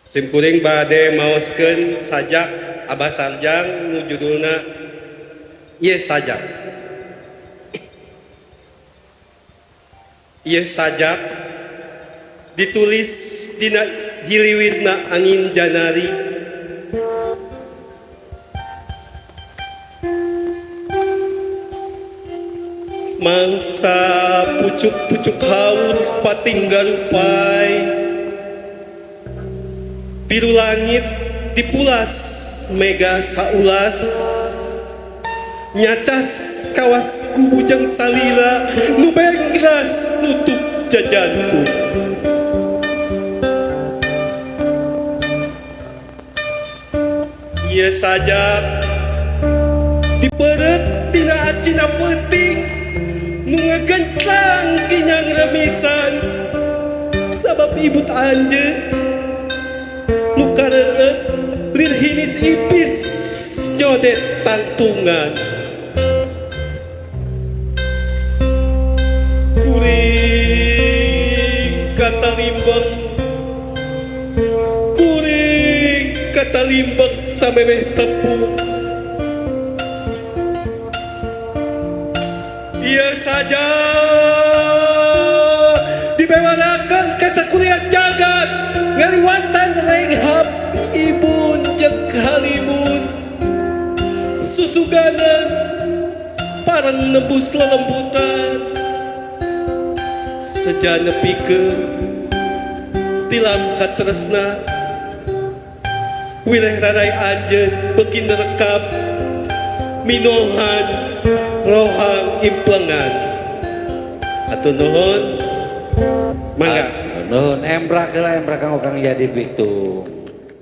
Simkuring bade maoskeun sajak Abah Sarjang nu judulna Ieu Sajak. Ieu sajak ditulis dina hiliwirna angin janari. Mangsa pucuk-pucuk haur pating garupai, biru langit dipulas mega saulas, nyacas kawas ku bujang salila nu bengras nutup jajanku. Ieu sajak dipeureut tina acina peuting nu ngagenclang kinyang remisan, sabab ibut anjeun nu kareueut lir hinis ipis nyodet tangtungan. Kuring katalimbek, kuring katalimbek samemeh tepung. Ieu saja dibewarakeun ka sakuliah jagat ngaliwatan renghap ibun jeung halimun, susuganan parang nembus lelembutan, seja nepikeun tilam katresna wileh rarai anjeun beuki nerekap minohan rohang implengan. Atur nuhun, mangga. Nuhun, embrak heula, embrak kanggo Kang Jadi Pitung.